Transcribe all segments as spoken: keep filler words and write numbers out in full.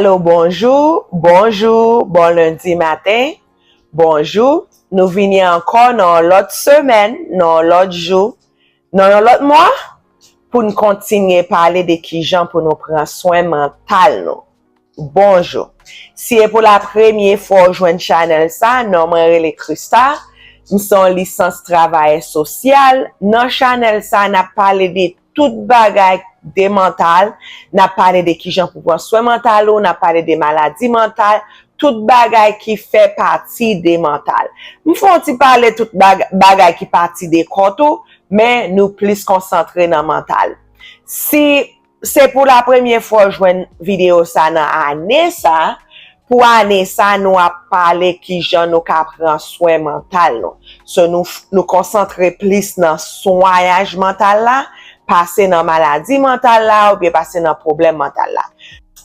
Hello, bonjou, bonjou, bon lendi maten, bonjou. Nou vini ankò nan yon lòt semèn, nan yon lòt jou, nan yon lòt mwa, pou n kontinye pale de kijan pou nou pran swen mantal nou. Bonjou. Si e pou la premye fwa w jwenn chanèl sa, non mwen rele Krista. M se yon lisans travayè sosyal. Nan chanèl sa, n ap pale de tout bagay de mantal. N ap pale de kijan pou pran swen mantal ou, n ap pale de maladi mantal, tout bagay ki fè pati de mantal. M fè yon ti pale tout bag- bagay ki pati de kò tou, men nou plis konsantre nan mantal. Si se pou la premye fwa w jwenn videyo sa nan ane sa, pou ane sa, nou ap pale kijan nou ka pran swen mantal nou. So, nou, nou konsantre plis nan swayaj mantal la, pase nan maladi mantal la, oubyen pase nan pwoblèm mantal la.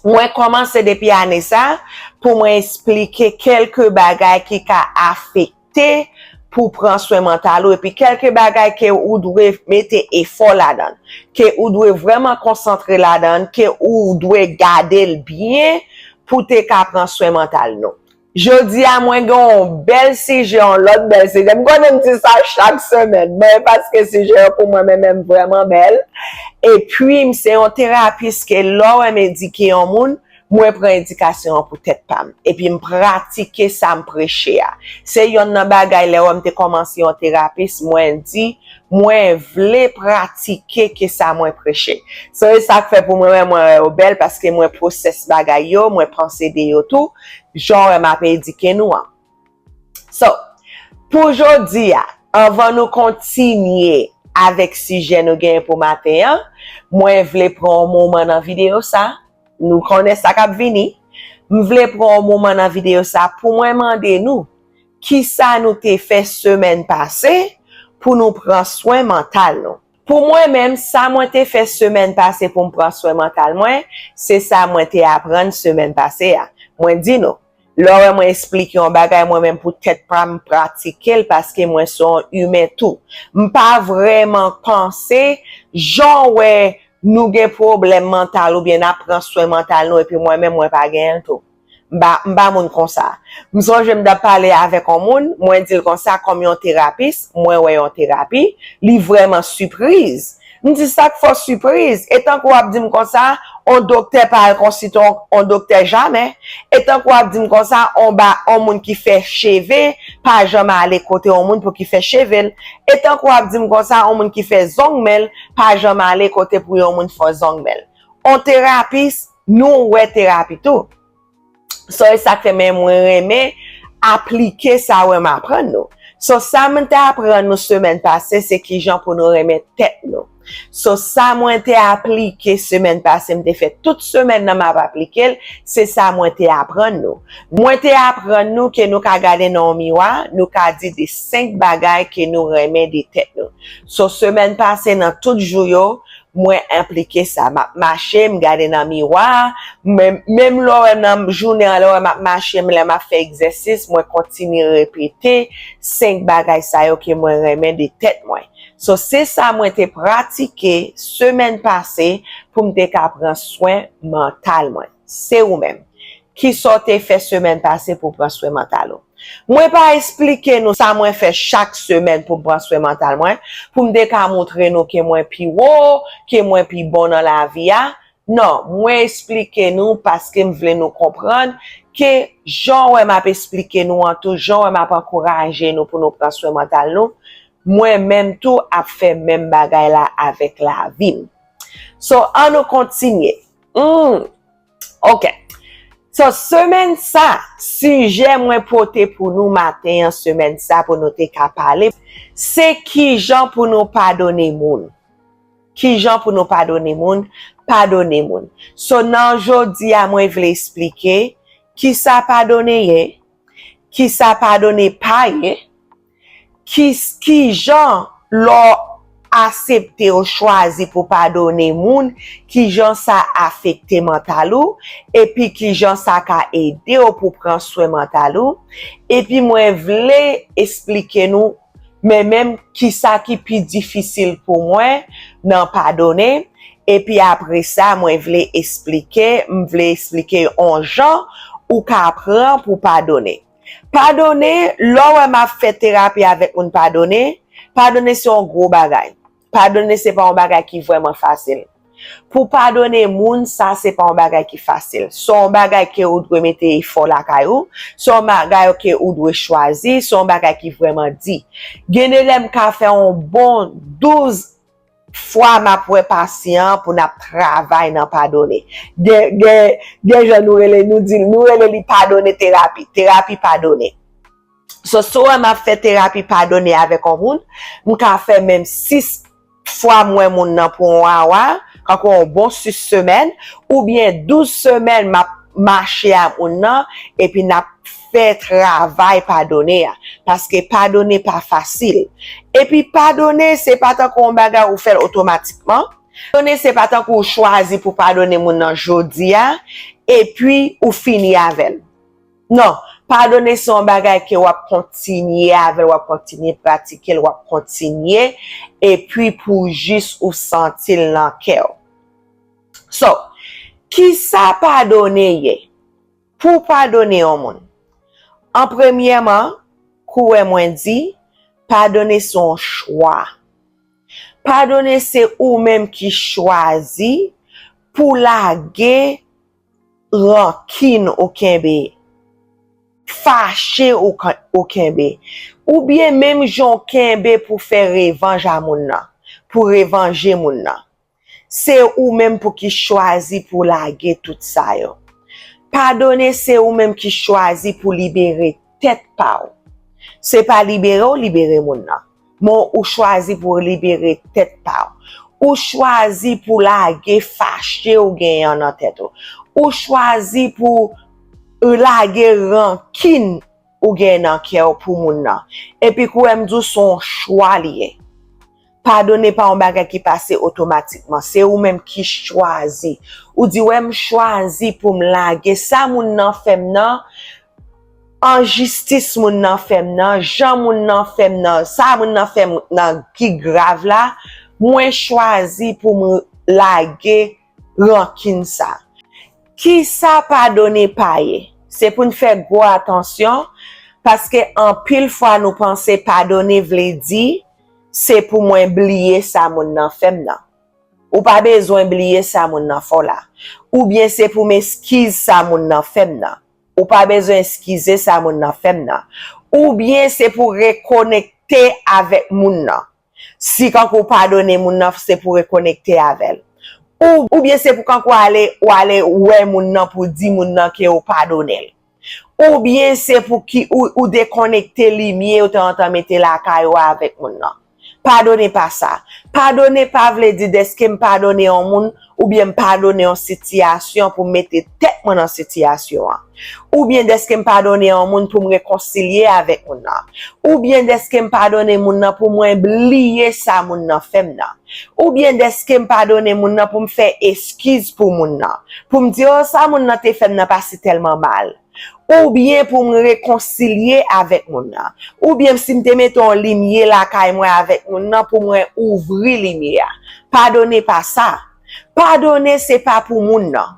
Mwen kòmanse depi ane sa pou mwen esplike kèlke bagay ki ka afekte pou pran swen mantal ou, epi kèlke bagay ke ou dwe mete efò ladan, ke ou dwe vrèman konsantre ladan, ke ou dwe gade l byen pou te ka pran swen mantal nou. Jodi a, mwen gen yon bèl sijè, yon lòt bèl sijè. M konnen m di sa chak semèn, men paske sijè yo pou mwen menm menm vrèman bèl. Epi, m se yon terapis ke lè w wè m edike yon moun, mwen pran edikasyon an pou tèt pa m. Epi m pratike sa m preche a. Se yonn nan bagay lè w wè m te kòmanse yon terapis, mwen di, mwen vle pratike ke sa mwen preche. So, e sa k fè pou mwen, wè, mwen wè yo bèl, paske mwen pwosès bagay yo, mwen panse de yo tou, jan w wè m ap edike nou an. So, pou jodi a, anvan nou kontinye avèk sijè nou genyen pou maten an, mwen vle pran yon moman nan videyo sa, nou konnen sa k ap vini, m vle pran yon moman nan videyo sa pou mwen mande nou, kisa nou te fè semèn pase pou nou pran swen mantal nou? Pou mwen menm, sa mwen te fè semèn pase pou m pran swen mantal mwen, se sa mwen te aprann semèn pase a. Mwen di nou, lè w wè mwen esplike yon bagay, mwen menm pou tèt pa m pratike l paske mwen se yon imen tou. M pa vrèman panse jan w wè nou gen pwoblèm mantal oubyen n ap pran swen mantal nou epi mwen menm mwen pa genyen l tou. M pa, m pa moun konsa. M sonje m t ap pale avèk yon moun, mwen di l konsa kòm yon terapis, mwen wè yon terapi, li vrèman sipriz. M di sa k fè w sipriz? E tankou w ap di m konsa, on doktè pa al konsilte on, on doktè jamè. E tankou w ap di m konsa, on ba, on moun ki fè cheve pa janm ale kote on moun pou ki fè cheve l. E tankou w ap di m konsa, on moun ki fè zong men l pa janm ale kote pou yon moun fè zong men l. On terapis, nou wè terapi tou. So, e sa k fè men mwen renmen aplike sa wè m aprann nou. So, sa mwen te aprann nou semèn pase, se kijan pou nou renmen tèt nou. So, sa mwen te aplike semèn pase, m te fè tout semèn nan m ap aplike l, se sa mwen te aprann nou. Mwen te aprann nou ke nou ka gade nan yon miwa, nou ka di de senk bagay ke nou renmen de tèt nou. So, semèn pase, nan tout jou yo, mwen aplike sa. M ap mache, m gade nan miwa, menm, menm lè w wè m nan jounen an, lè w wè m ap mache, m, lè m ap fè egzèsis, mwen kontinye repete senk bagay sa yo ke mwen renmen de tèt mwen. So, se sa mwen te pratike semèn pase pou m te ka pran swen mantal mwen. Se ou menm. Kisa w te fè semèn pase pou w pran swen mantal ou? Mwen pa esplike nou sa mwen fè chak semèn pou m pran swen mantal mwen, pou m te ka montre nou ke mwen pi wo, ke mwen pi bon nan lavi a. Non, mwen esplike nou paske m vle nou konprann ke jan w wè m ap esplike nou an tou, jan w wè m ap ankouraje nou pou nou pran swen mantal nou, mwen menm tou ap fè menm bagay la avèk lavi m. So, ann nou kontinye. Hmm. Ok. So, semèn sa, sijè mwen pote pou nou maten an, semèn sa, pou nou te ka pale, se kijan pou nou padone moun. Kijan pou nou padone moun, padone moun. So, nan jodi a, mwen vle esplike kisa padone ye, kisa padone pa ye, ki, kijan lè w aksepte ou chwazi pou padone moun, kijan sa afekte mantal ou, epi kijan sa ka ede w pou pran swen mantal ou. Epi mwen vle esplike nou, men menm kisa ki pi difisil pou mwen nan padone, Epi apre sa, mwen vle esplike, m vle esplike yon jan ou ka pran pou padone. Padone, lè w wè m ap fè terapi avèk moun padone, padone se yon gwo bagay. Padone se pa yon bagay ki vrèman fasil. Pou padone moun, sa se pa yon bagay ki fasil. Se yon bagay ke ou dwe mete efò lakay ou, se yon bagay ke ou dwe chwazi, se yon bagay ki vrèman di. Gen de lè m ka fè yon bon douz fwa m ap wè pasyan an pou n ap travay nan padone. Gen, gen, gen jan nou rele, nou di, nou rele li padone terapi, terapi padone. So, si w wè m ap fè terapi padone avèk yon moun, m ka fè menm sis fwa m wè moun nan pou yon awa, kankou yon bon sis semèn, oubyen douz semèn m ap mache a moun nan, epi n ap fè travay padone a. Paske padone pa fasil. Epi padone, se pa tankou yon bagay ou fè l otomatikman. Padone, se pa tankou ou chwazi pou padone moun nan jodi a, epi ou fini avè l. Non, padone se yon bagay ke w ap kontinye avè l, w ap kontinye pratike l, w ap kontinye, epi pou jis ou santi l nan kè w. So, kisa padone ye? Pou w padone yon moun, an premyèman, kou wè mwen di, padone se yon chwa. Padone se ou menm ki chwazi pou lage rankin ou kenbe, fache ou ka- ou kenbe, oubyen menm jan w kenbe pou fè revanj a moun nan, pou revanje moun nan. Se ou menm pou ki chwazi pou lage tout sa yo. Padone se ou menm ki chwazi pou libere tèt pa w. Se pa libere w libere moun nan. Men ou chwazi pou libere tèt pa w. Ou chwazi pou lage fache ou genyen an nan tèt ou. Ou chwazi pou lage rankin ou genyen nan kè w pou moun nan. Epi kou wè m di w se yon chwa li ye. Padone pa yon bagay ki pase otomatikman. Se ou menm ki chwazi. Ou di, wè, m chwazi pou m lage sa moun nan fè m nan, enjistis moun nan fè m nan, jan moun nan fè m nan, sa moun nan fè m nan ki grav la, mwen chwazi pou m lage rankin sa. Kisa padone pa ye? Se pou n fè gwo atansyon, paske anpil fwa nou panse padone vle di, se pou mwen bliye sa moun nan fè m nan. Ou pa bezwen bliye sa moun nan fè w la. Oubyen se pou m eskiz sa moun nan fè m nan. Ou pa bezwen eskize sa moun nan fè m nan. Oubyen se pou rekonekte avèk moun nan. Si kankou w padone moun nan, se pou rekonekte avè l. Ou, oubyen se pou kankou w ale, w ale wè moun nan pou di moun nan ke w padone l. Oubyen se pou ki ou, ou dekonekte limyè ou te antan mete lakay ou avèk moun nan. Padone pa sa. Padone pa vle di dèske m padone yon moun, oubyen m padone yon sitiyasyon pou m mete tèt mwen nan sitiyasyon an. Oubyen dèske m padone yon moun pou m rekonsilye avèk moun nan. Oubyen dèske m padone moun nan pou mwen bliye sa moun nan fè m nan. Oubyen dèske m padone moun nan pou m fè eskiz pou moun nan. Pou m di, o, sa moun nan te fè m nan pa si tèlman mal. Oubyen pou m rekonsilye avèk moun nan. Oubyen si m te mete yon limyè lakay mwen avèk moun nan pou mwen ouvri limyè a. Padone pa sa. Padone se pa pou moun nan.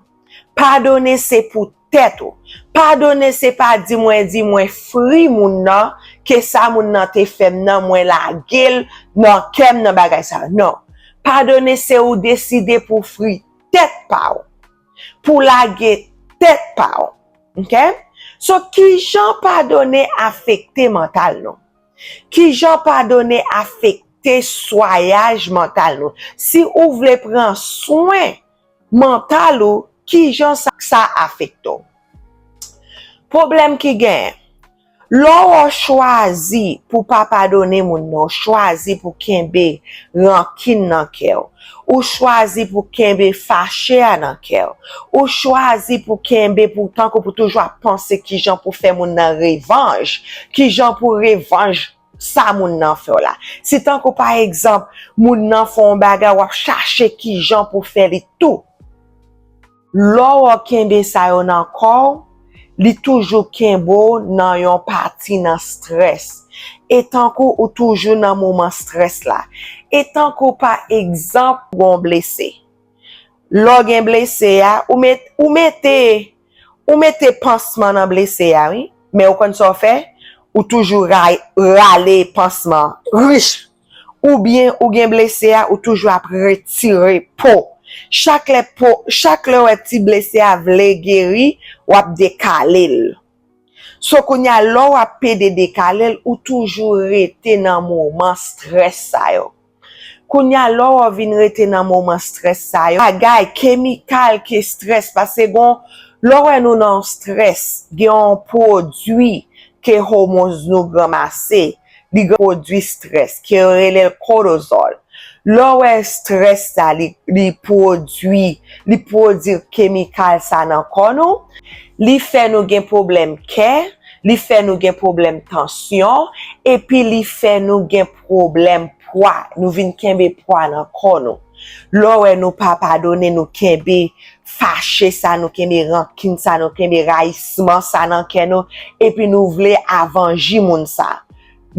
Padone se pou tèt ou. Padone se pa di mwen di mwen fri moun nan, ke sa moun nan te fè m nan, mwen lage l nan kè m nan bagay sa. Non. Padone se ou deside pou fri tèt pa w. Pou lage tèt pa w. Ok? So, kijan padone afekte mantal nou? Kijan padone afekte swayaj mantal nou? Si ou vle pran swen mantal ou, kijan sa, sa afekte w? Pwoblèm ki genyen, lè w chwazi pou pa padone moun nan, w chwazi pou kenbe rankin nan kè w, ou chwazi pou kenbe fache a nan kè w, ou chwazi pou kenbe pou tankou pou toujou ap panse kijan pou fè moun nan revanj, kijan pou revanj sa moun nan fè w la. Si tankou pa egzanp, moun nan fè yon bagay, w ap chache kijan pou fè li tou. Lè w kenbe sa yo nan kò w, li toujou kenbe w nan yon pati nan strès. E tankou ou toujou nan moman strès la. E tankou pa egzanp, ou blese. Lè w gen blese a, ou met, ou mete, ou mete pansman nan blese a, wi. Men ou konn sa w fè? Ou toujou ra-, rale pansman. Rich! Oubyen ou gen blese a, ou toujou ap retire po. Chak lè po, chak lè w wè ti blese a vle geri, w ap dekale l. So kounye a, lè w ap pede dekale l, ou toujou rete nan moman strès sa yo. Kounye a, lè w vin rete nan moman strès sa yo, bagay kemikal ke strès, paske gon, lè w wè nou nan strès, gen yon pwodui ke hormones nou ranmase, li gen pwodui strès, ke yo rele l cortisol. Lè w wè strès sa, li, li pwodui, li pwodui kemikal sa nan kò nou, li fè nou gen pwoblèm kè, li fè nou gen pwoblèm tansyon, epi li fè nou gen pwoblèm pwa, nou vin kenbe pwa nan kò nou. Lè w wè nou pa padone, nou kenbe fache sa, nou kenbe rankin sa, nou kenbe rayisman sa nan kè nou, epi nou vle avanji moun sa.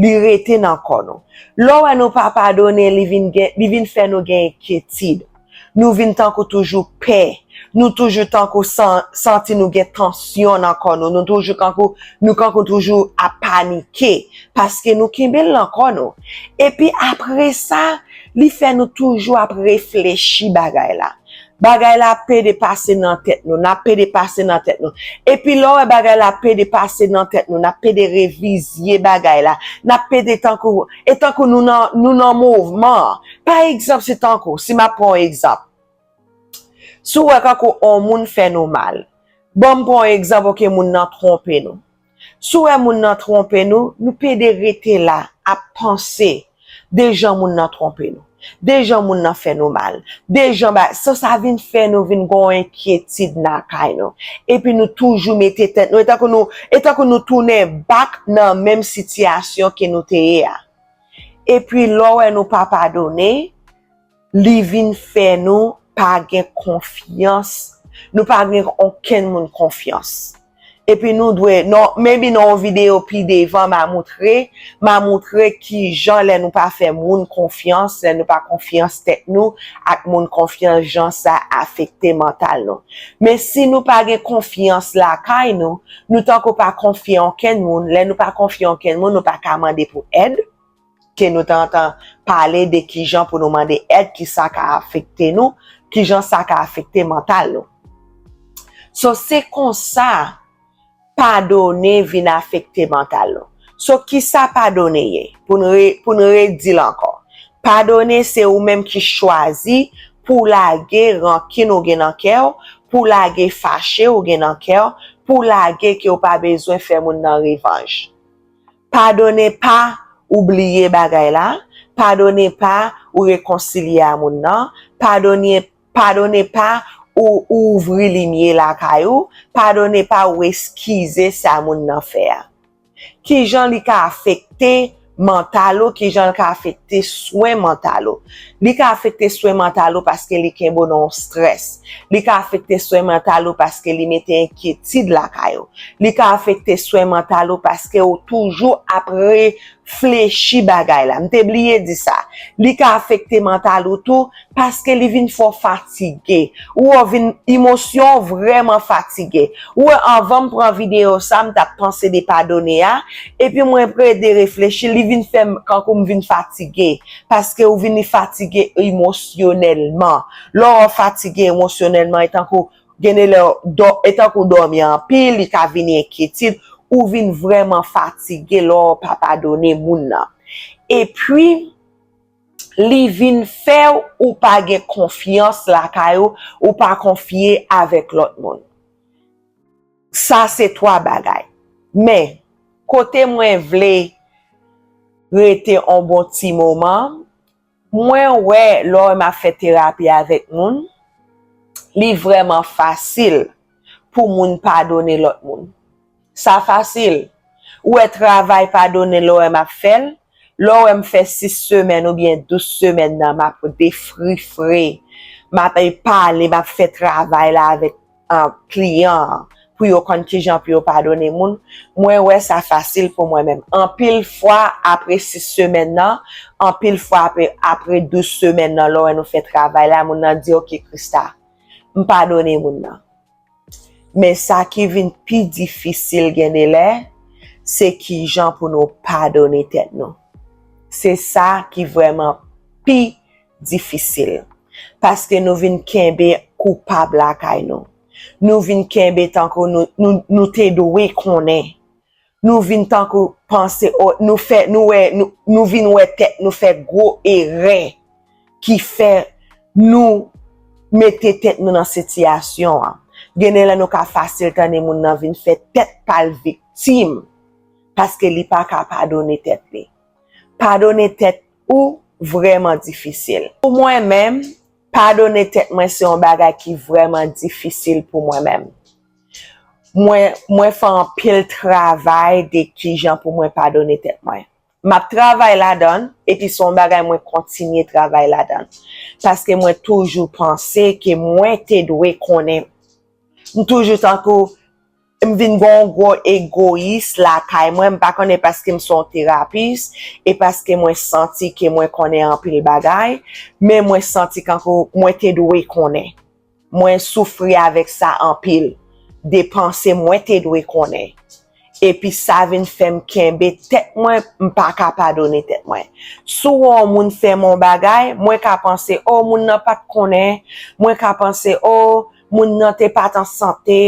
Li rete nan kò nou. Lè w wè nou pa padone, li vin gen, li vin fè nou gen enkyetid. Nou vin tankou toujou pè. Nou toujou tankou san-, santi nou gen tansyon nan kò nou. Nou toujou kankou, nou kankou toujou ap panike. Paske nou kenbe l nan kò nou. Epi apre sa, li fè nou toujou ap reflechi bagay la. Bagay la ap pede pase nan tèt nou, n ap pede pase nan tèt nou. Epi lè w wè bagay la ap pede pase nan tèt nou, n ap pede revizye bagay la. N ap pede tankou, e tankou nou nan, nou nan mouvman. Pa egzanp, se tankou, si m ap pran yon egzanp. Si w wè kankou on moun fè nou mal, ban m pran yon egzanp, oke, moun nan twonpe nou. Si w wè moun nan twonpe nou, nou pede rete la ap panse de jan moun nan twonpe nou, de jan moun nan fè nou mal, de jan ba, sa, sa vin fè nou vin gen yon enkyetid nan kay nou. Epi nou toujou mete tèt nou, e tankou nou, e tankou nou tounen back nan menm sitiyasyon ke nou te ye a. Epi lè w wè nou pa padone, li vin fè nou pa gen konfyans. Nou pa gen okenn moun konfyans. Epi nou dwe, non, maybe nan yon videyo pi devan, m a moutre, m a moutre kijan lè nou pa fè moun konfyans, lè nou pa konfyans tèt nou ak moun konfyans, jan sa afekte mantal nou. Men si nou pa gen konfyans lakay nou, nou tankou pa konfye okenn moun. Lè nou pa konfye okenn moun, nou pa ka mande pou èd. Ke nou te antan pale de kijan pou nou mande èd, ki sa ka afekte nou, kijan sa ka afekte mantal nou. So, se konsa padone vin afekte mantal nou. So, ki sa padone ye? Pou n re-, pou n redi l ankò. Padone se ou menm ki chwazi pou w lage rankin ou gen nan kè w, pou w lage fache ou gen nan kè w, pou w lage ke w pa bezwen fè moun nan revanj. Padone pa ou bliye bagay la, padone pa ou rekonsilye a moun nan, padone, padone pa ou, ou ouvri limye lakay ou, padone pa ou eskize sa moun nan fè a. Kijan li ka afekte mantal ou, kijan li ka afekte swen mantal ou? Li ka afekte swen mantal ou paske li kenbe w nan yon strès. Li ka afekte swen mantal ou paske li mete enkyetid lakay ou. Li ka afekte swen mantal ou paske ou toujou ap reflechi bagay la. M te bliye di sa. Li ka afekte mantal ou tou paske li vin fè w fatige. Ou wè w vin, emosyon w vrèman fatige. Ou wè, anvan m pran videyo sa, m t ap panse de padone a, epi mwen prede reflechi, li vin fè m kankou m vin fatige. Paske ou vin fatige emosyonèlman. Lè w fatige emosyonèlman, e tankou gen de lè w dò-, e tankou w dòmi anpil, li ka vini enkyetid, ou vin vrèman fatige lè w pa padone moun nan. Epi, li vin fè w ou pa gen konfyans lakay ou, ou pa konfye avèk lòt moun. Sa se twa bagay. Men, kote mwen vle rete on bon ti moman, mwen wè lè m ap fè terapi avèk moun, li vrèman fasil pou moun padone lòt moun. Sa fasil. Ou wè travay padone lè w wè m ap fè l, lè w wè m fè sis semèn oubyen douz semèn nan, m ap defrifre, m ap pale, m ap fè travay la avèk, ah, kliyan an pou yo konn kijan pou yo padone moun. Mwen wè sa fasil pou mwen menm. Anpil fwa apre sis semèn nan, anpil fwa apre, apre douz semèn nan, lè w wè nou fè travay la, moun nan di, "Oke, Christa, m padone moun nan. Men sa ki vin pi difisil gen de lè, se kijan pou nou padone tèt nou. Se sa ki vrèman pi difisil. Paske nou vin kenbe koupab lakay nou. Nou vin kenbe tankou nou, nou, nou te dwe konnen. Nou vin tankou panse, o, nou fè, nou wè, nou, nou vin wè tèt nou fè gwo erè ki fè nou mete tèt nou nan sitiyasyon an. Gen de lè nou ka fasil tande moun nan vin fè tèt pa l viktim paske li pa ka padone tèt li. Padone tèt ou vrèman difisil. Pou mwen menm, padone tèt mwen se yon bagay ki vrèman difisil pou mwen menm. Mwen, mwen fè anpil travay de kijan pou mwen padone tèt mwen. M ap travay ladan l, epi se yon bagay mwen kontinye travay ladan l. Paske mwen toujou panse ke mwen te dwe konnen. M toujou tankou, m vin gen yon gwo egoyis lakay mwen, m pa konnen paske m se yon terapis, e paske mwen santi ke mwen konnen anpil bagay, men mwen santi kankou mwen te dwe konnen. Mwen soufri avèk sa anpil, de panse mwen te dwe konnen. Epi sa vin fè m kenbe tèt mwen, m pa ka padone tèt mwen. Si w wè yon moun fè m yon bagay, mwen ka panse, o, moun nan pa t konnen, mwen ka panse, o, moun nan te pa t an sante,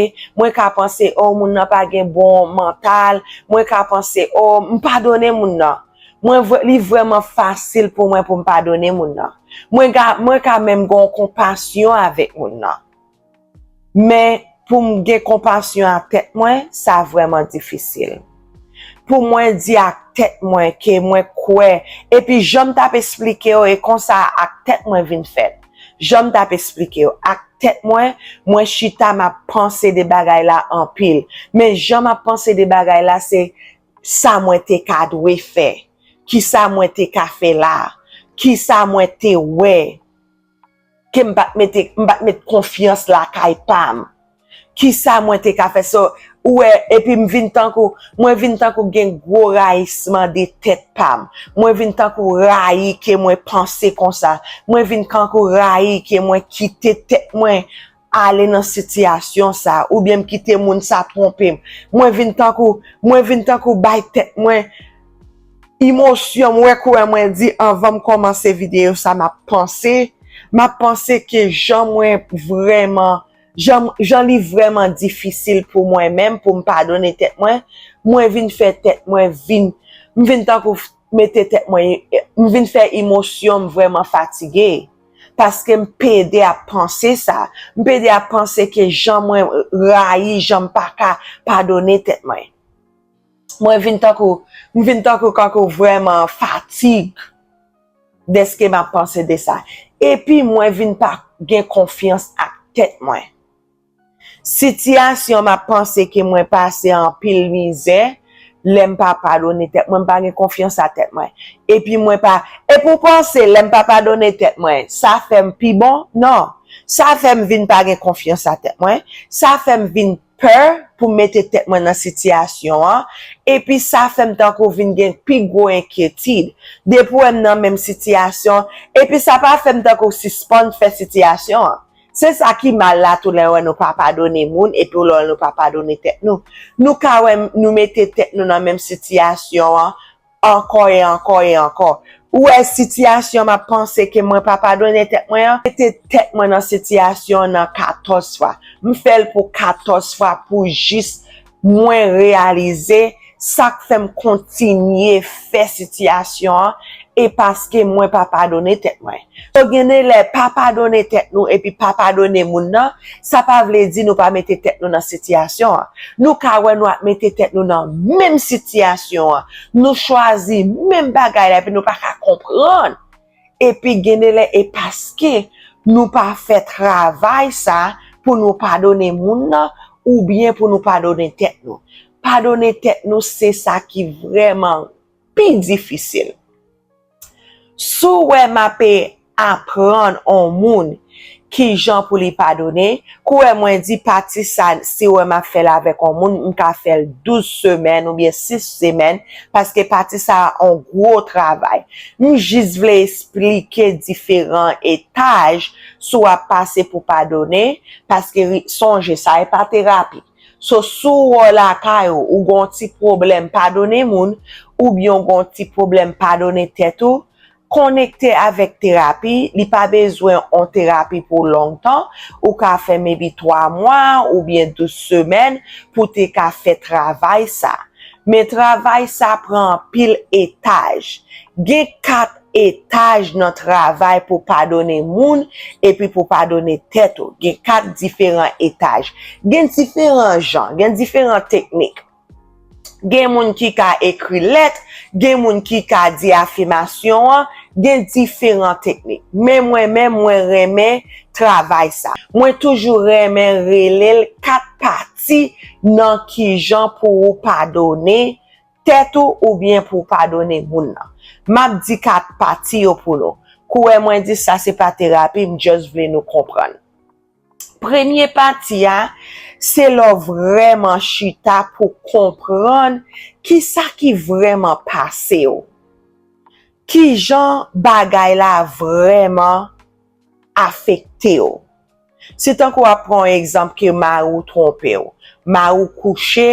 mwen ka panse, o, moun nan pa gen bon mantal, mwen ka panse, o, m padone moun nan. Mwen vre, li vrèman fasil pou mwen pou m padone moun nan. Mwen ka, mwen ka menm gen yon konpasyon avèk moun nan. Men pou m gen konpasyon ak tèt mwen, sa vrèman difisil. Pou mwen di ak tèt mwen ke mwen kwè, epi jan m t ap esplike yo, e konsa ak tèt mwen vin fèt. Jan m t ap esplike yo, ak tèt mwen, mwen chita m ap panse de bagay la anpil. Men jan m ap panse de bagay la, se sa mwen te ka dwe fè, kisa mwen te ka fè la, kisa mwen te wè, ke m pa t mete, m pa t met konfyans lakay pa m. Kisa mwen te ka fè? So, ou wè, epi m vin tankou, mwen vin tankou gen gwo rayisman de tèt pa m. Mwen vin tankou rayi ke mwen panse konsa. Mwen vin tankou rayi ke mwen kite tèt mwen ale nan sitiyasyon sa, oubyen m kite moun sa twonpe m. Mwen vin tankou, mwen vin tankou bay tèt mwen emosyon, m wè kouwè mwen di, anvan m kòmanse videyo sa, m ap panse, m ap panse ke jan mwen vrèman, jan, jan li vrèman difisil pou mwen menm, pou m padone tèt mwen, mwen vin fè tèt mwen vin, m vin tankou mete tèt mwen, m vin fè emosyon m vrèman fatige. Paske m pede ap panse sa, m pede ap panse ke jan mwen rayi, jan m pa ka padone tèt mwen. Mwen vin tankou, m vin tankou, tankou vrèman fatig dèske m ap panse de sa. Epi mwen vin pa gen konfyans ak tèt mwen. Sitiyasyon m ap panse ke mwen pase anpil mizè, lè m pa padone tèt mwen, m pa gen konfyans a tèt mwen. Epi mwen pa, epi w panse lè m pa padone tèt mwen, sa fè m pi bon? Non. Sa fè m vin pa gen konfyans a tèt mwen. Sa fè m vin pè pou m mete tèt mwen nan sitiyasyon an. Epi sa fè m tankou vin gen pi gwo enkyetid. Depi w wè m nan menm sitiyasyon, epi sa pa fè m tankou sispann fè sitiyasyon an. Se sa ki mal la tou lè w wè nou pa padone moun, epi w lè w wè nou pa padone tèt nou. Nou ka wè nou mete tèt nou nan menm sitiyasyon an, ankò e ankò e ankò. Ou wè sitiyasyon m ap panse ke mwen pa padone tèt mwen an, mete tèt mwen nan sitiyasyon an nan katòz fwa. M fè l pou katòz fwa pou jis mwen reyalize sa k fè m kontinye fè sitiyasyon an, e paske mwen pa padone tèt mwen. So, gen de lè, pa padone tèt nou epi pa padone moun nan, sa pa vle di nou pa mete tèt nou nan sitiyasyon an. Nou ka wè nou ap mete tèt nou nan menm sitiyasyon an. Nou chwazi menm bagay la epi nou pa ka konprann. Epi gen de lè, e paske nou pa fè travay sa pou nou padone moun nan, oubyen pou nou padone tèt nou. Padone tèt nou, se sa ki vrèman pi difisil. Si w wè m ape aprann on moun kijan pou li padone. Kourè mwen di pati sa, si w wè m ap fè l avèk yon moun, m ka fè l douz semèn oubyen sis semèn, paske pati sa a yon gwo travay. M jis vle esplike diferan etaj si w ap pase pou padone, paske ri- sonje, sa e pa terapi. So, si w wè w lakay ou, ou gen yon ti pwoblèm padone moun, oubyen w gen yon ti pwoblèm padone tèt ou, konekte avèk terapi, li pa bezwen yon terapi pou lontan, ou ka fè maybe twa mwa oubyen douz semèn pou te ka fè travay sa. Men travay sa pran anpil etaj. Gen kat etaj nan travay pou padone moun epi pou padone tèt ou. Gen kat diferan etaj. Gen diferan jan, gen diferan teknik. Gen moun ki ka ekri lèt, gen moun ki ka di afimasyon an, gen diferan teknik. Men mwen menm, mwen renmen travay sa. Mwen toujou renmen rele l kat pati nan kijan pou ou padone tèt ou oubyen pou w padone moun nan. M ap di kat pati yo pou nou. Kourè mwen di sa se pa terapi, m just vle nou konprann. Premye pati a, se lè w vrèman chita pou konprann kisa ki vrèman pase w. Kijan bagay la vrèman afekte w. Se tankou w ap pran yon egzanp ke mari w twonpe w. Mari w kouche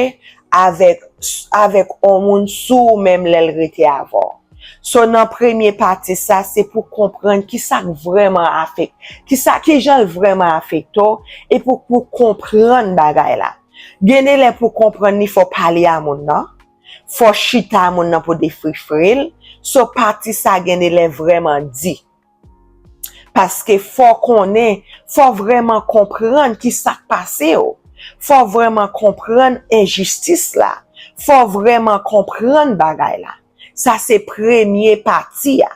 avèk, avèk yon moun sou ou menm lè l rete avè w. So, nan premye pati sa, se pou konprann kisa k vrèman afek-, kisa, kijan l vrèman afekte w, e pou, pou konprann bagay la. Gen de lè pou konprann li, fò w pale a moun nan, fò w chita a moun nan pou defrifre l. So, pati sa gen de lè vrèman di. Paske fò w konnen, fò w vrèman konprann kisa k pase w. Fò w vrèman konprann enjistis la. Fò w vrèman konprann bagay la. Sa se premye pati a.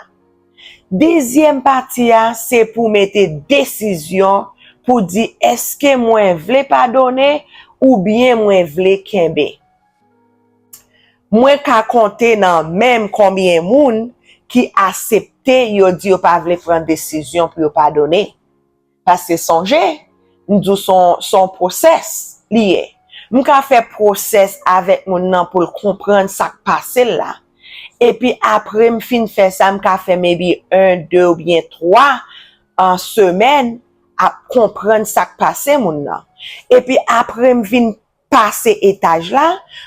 Dezyèm pati a, se pou mete desizyon pou di èske mwen vle padone oubyen mwen vle kenbe. Mwen ka konte nan men m konbyen moun ki aksepte yo di yo pa vle pran desizyon pou yo padone. Paske sonje, m di w se yon, se yon pwosès li ye. M ka fè pwosès avèk moun nan pou l konprann sa k pase l la. Epi apre m fin fè sa, m ka fè maybe en, de oubyen twa an semèn ap konprann sa k pase moun nan. Epi apre m vin pase etaj la,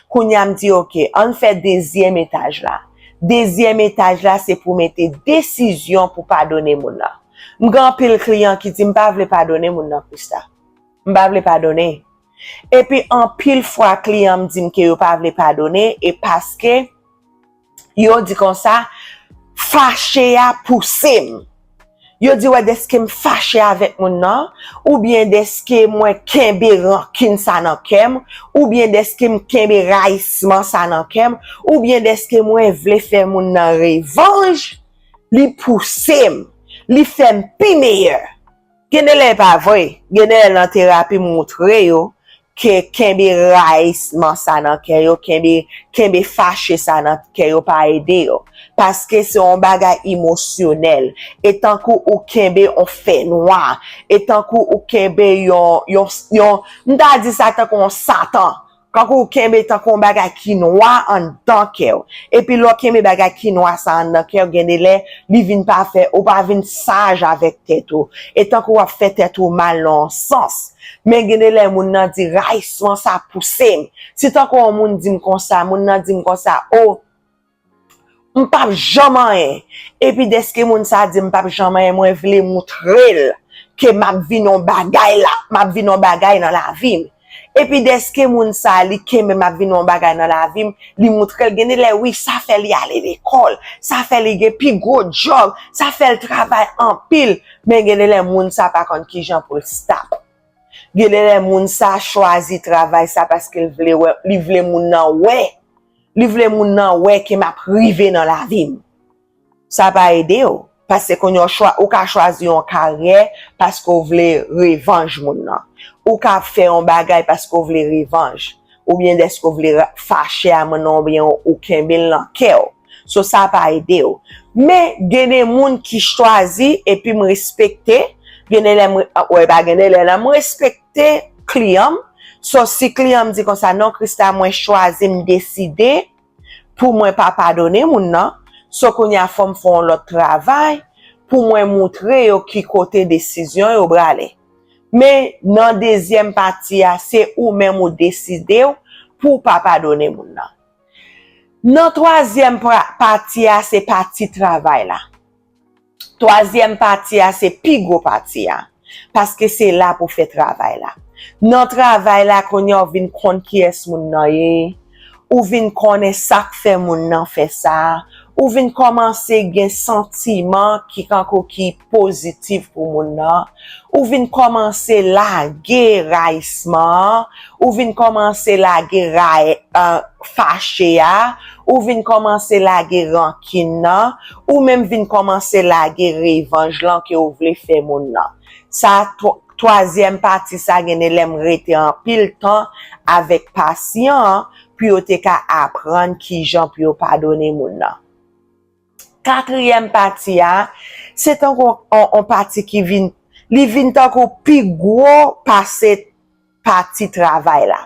kounye a m di, "Oke, ann fè dezyèm etaj la." Dezyèm etaj la, se pou mete desizyon pou padone moun nan. M gen anpil kliyan ki di, "M pa vle padone moun nan, Christa. M pa vle padone." Epi anpil fwa, kliyan m di m ke yo pa vle padone, e paske yo di konsa, fache a pouse m. Yo di, wè, dèske m fache avèk moun nan, oubyen dèske mwen kenbe rankin sa nan kè m, oubyen dèske m kenbe rayisman sa nan kè m, oubyen dèske mwen vle fè moun nan revanj, li pouse m, li fè m pi meyè. Gen de lè e pa vre, gen de lè nan terapi m moutre yo ke kenbe rayisman sa nan kè yo, kenbe, kenbe fache sa nan kè yo pa ede yo. Paske se yon bagay emosyonèl. E tankou ou kenbe yon fè nwa, e tankou ou kenbe yon, yon, yon, m ta di sa tankou yon satan. Kankou w kenbe tankou yon bagay ki nwa anndan kè w. Epi lè w kenbe bagay ki nwa sa anndan kè w, gen de lè, li vin pa fè, ou pa vin saj avèk tèt ou. E tankou w ap fè tèt ou mal nan yon sans. Men gen de lè, moun nan di, "Rayisman sa pouse m." Si tankou yon moun di m konsa, moun nan di m konsa, "O, m p ap janm anyen." Epi dèske moun sa di m p ap janm anyen, mwen vle moutre l ke m ap vin yon bagay la, m ap vin yon bagay nan lavi m. Epi dèske moun sa, li kenbe m ap vin yon bagay nan lavi m, li moutre l. Gen de lè, wi, sa fè li ale lekòl, sa fè li gen pi gwo djòb, sa fè l travay anpil. Men gen de lè, moun sa pa konn kijan pou l stop. Gen de lè, moun sa chwazi travay sa paske l vle wè, li vle moun nan wè. Li vle moun nan wè ke m ap rive nan lavi m. Sa pa ede w. Paske kounye a w chwa-, ou ka chwazi yon karyè paske w vle revanj moun nan. Ou ka fè yon bagay paske w vle revanj. Oubyen dèske w vle ra-, fache a moun nan, oubyen ou, ou kenbe l nan kè w. So, sa pa ede w. Men, gen de moun ki chwazi, epi m respekte, Gen de lè m, wè, pa gen de lè, non, m respekte kliyan m. So, si kliyan m di konsa, "Non, Christa, mwen chwazi, m deside pou mwen pa padone moun nan." So, kounye a, fò m fè yon lòt travay pou mwen moutre yo ki kote desizyon yo prale. Men, nan dezyèm pati a, se ou menm ou deside w pou w pa padone moun nan. Nan twazyèm pa-, pati a, se pati travay la. Twazyèm pati a, se pi gwo pati a. Paske se la pou fè travay la. Nan travay la, kounye a w vin konn kiyès moun nan ye. Ou vin konnen sa k fè moun nan fè sa. Ou vin kòmanse gen santiman ki kankou ki pozitif pou moun nan. Ou vin kòmanse lage rayisman an. Ou vin kòmanse lage ray-, eh, fache a. Ou vin kòmanse lage rankin nan. Ou menm vin kòmanse lage revanj lan ke w vle fè moun nan. Sa, twa-, twazyèm pati sa, gen de lè m rete anpil tan avèk pasyan an pou yo te ka aprann kijan pou yo padone moun nan. Katriyèm pati a, se tankou on, on pati ki vin, li vin tankou pi gwo pase pati travay la.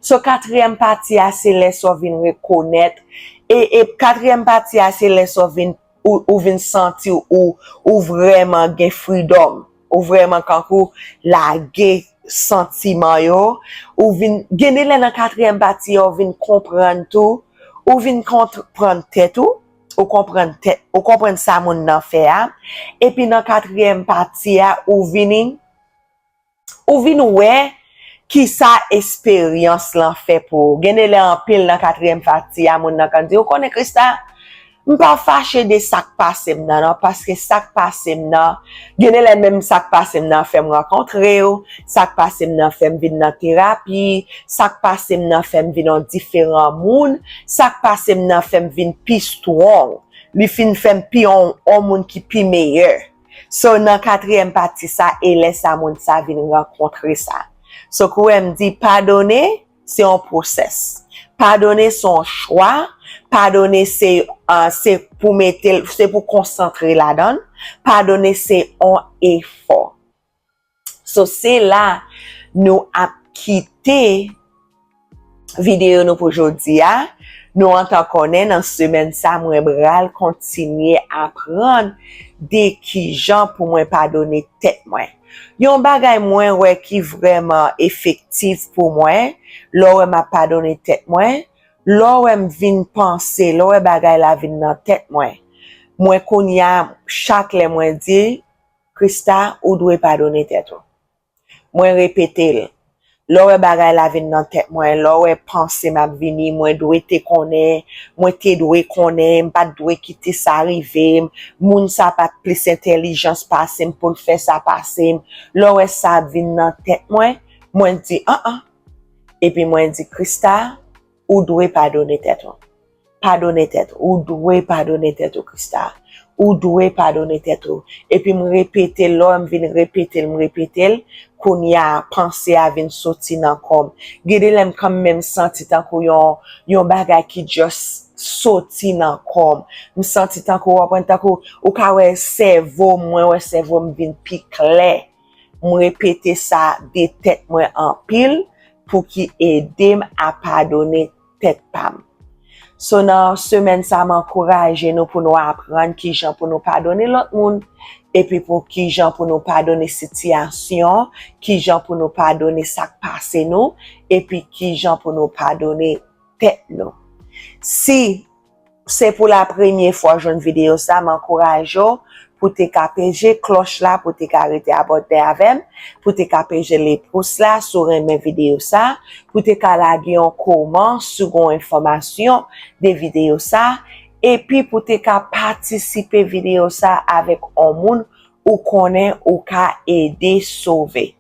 So, katriyèm pati a, se lè sa w vin rekonèt, e, e katriyèm pati a, se lè sa w vin, ou, ou vin santi ou, ou vrèman gen freedom, ou vrèman kankou lage santiman yo, ou vin, gen de lè nan katriyèm pati a, ou vin konprann tou, ou vin konprann tèt ou, ou konprann tèt, ou konprann sa moun nan fè a, epi nan katriyèm pati a, ou vini, ou vin wè kisa esperyans lan fè pou ou. Gen de lè anpil nan katriyèm pati a, moun nan konn di, "Ou konnen, Christa, m pa fache de sa k pase m nan, non, paske sa k pase m nan, gen de lè menm sa k pase m nan fè m rankontre w, sa k pase m nan fè m vin nan terapi, sa k pase m nan fè m vin yon diferan moun, sa k pase m nan fè m vin pi strong." Li fin fè m pi yon, yon moun ki pi meyè. So, nan katriyèm pati sa, e lè sa moun sa vin rankontre sa. So, kou wè m di padone, se yon pwosès. Padone se yon chwa. Padone se, ah, se pou mete l, se pou konsantre ladan l. Padone se yon efò. So, se la nou ap kite videyo nou pou jodi a. Nou antan konnen nan semèn sa, mwen pral kontinye aprann de kijan pou mwen padone tèt mwen. Yon bagay mwen wè ki vrèman efektif pou mwen, lè w wè m ap padone tèt mwen, lè w wè m vin panse, lè w wè bagay la vin nan tèt mwen, mwen kounye a, chak lè mwen di, "Christa, ou dwe padone tèt ou." Mwen repete l. Lè w wè bagay la vin nan tèt mwen, lè w wè panse m ap vini, mwen dwe te konnen, mwen te dwe konnen, m pa t dwe kite sa rive m, moun sa pa t plis entèlijans pase m pou l fè sa pase m. Lè w wè sa ap vin nan tèt mwen, mwen di, "An an." Epi mwen di, "Christa, ou dwe padone tèt ou." Padone tèt ou. Ou dwe padone tèt ou, Christa. Ou dwe padone tèt ou. Epi m repete l, lè m vin repete l, m repete l, kounye a, panse a vin soti nan kò m. Gen de lè m kanmenm santi tankou yon, yon bagay ki just soti nan kò m. M santi tankou, w konprann, tankou, ou ka wè sèvo m, mwen wè sèvo m vin pi klè. M repete sa de tèt mwen anpil pou ki ede m a padone tèt pa m. So, nan semèn sa, m ankouraje nou pou nou aprann kijan pou nou padone lòt moun, epi pou kijan pou nou padone sitiyasyon, kijan pou nou padone sa k pase nou, epi kijan pou nou padone tèt nou. Si se pou la premye fwa w jwenn videyo sa, m ankouraje w pou te ka peje klòch la, pou te ka rete abòne avè m, pou te ka peje le pous la si w renmen videyo sa, pou te ka lage yon kòman si w gen yon enfòmasyon de videyo sa, epi pou te ka patisipe videyo sa avèk yon moun ou konnen ou ka ede sove.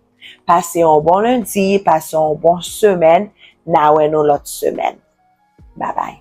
Pase yon bon lendi, pase yon bon semèn, n a wè nou lòt semèn. Babay.